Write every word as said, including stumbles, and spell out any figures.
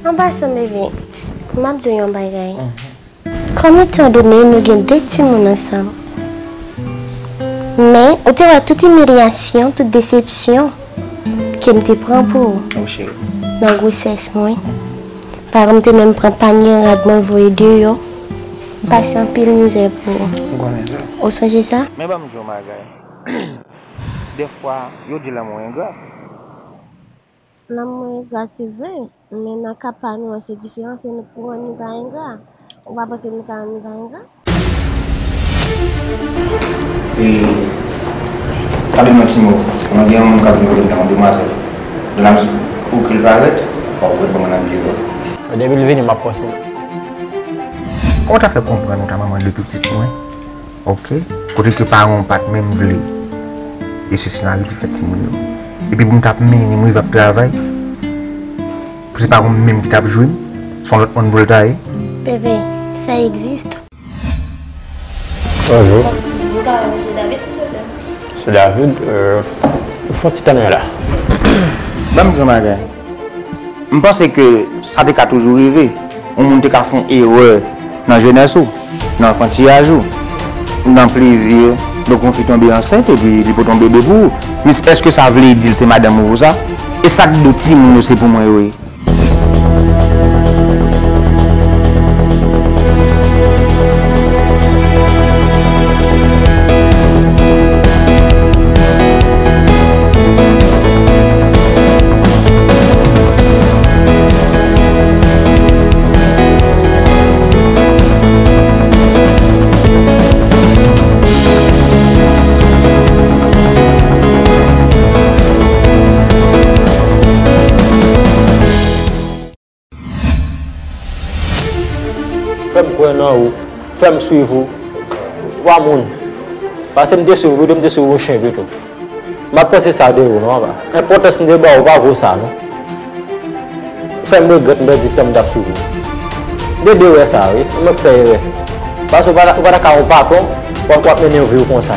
An pasan, bebe, m ap di w yon bagay. Kòm etandone nou gen de timoun ansanm, men ou te wè tout imilyasyon, tout desepsyon ke m te pran pou ou nan gwosès mwen. Paran m te menm pran panye rad mwen voye deyò. M pase anpil mizè pou ou. M konnen sa. Ou sonje sa? Men ban m di w yon bagay. Dèfwa, yo di lanmou engra. Lanmou engra, se vre, men nan ka pa nou an, se diferan, se nou k pou rann li pa engra. Ou pa panse nou ka rann li pa engra? E, pale m yon ti mo. Mwen gen yon moun k ap vin kote m nan, yon demwazèl. Nan la mizik, ou ke l parèt, w ap wè l ban mwen nan biyè dò. Depi l vini, m ap fòse. Kòman w ta fè konprann ou ta manman de pitit mwen? Oke? Kote ke paran w pa t menm vle. E se sila rive fè timoun yo. Epi pou m t ap mennen m rive ap travay. Pou se pa mwen menm ki t ap jwenn. Se yon lòt moun pou l ta ye. Bebe, sa egziste. Bonjou. Ou ka wè Mesye David, silvouplè? Mesye David, euh, ou fè yon ti tann la. Ban m di yon bagay. M panse ke sa te ka toujou rive. Yon moun te ka fè yon erè nan jenès ou, nan anfantiyaj ou, nan plezi, donk yon fi tonbe ansent epi li pote yon bebe pou ou. Men èske sa vle di l se madanm ou pou sa? E sa k di w timoun yo se pou mwen yo ye? Fè m kwè nan ou, fè m swiv ou. Wa moun. Pase m te swiv ou pito, m te swiv yon chen pito. M ap panse sa de ou, non, papa. Enpòtans m te ba ou pa vo sa, non. Ou fè m regrèt m pèdi tan m t ap swiv ou. M te dwe wè sa, wi. M fè erè. Paske ou pa ta, ou pa ta ka yon patwon, w ap, w ap mennen yon vi w konsa.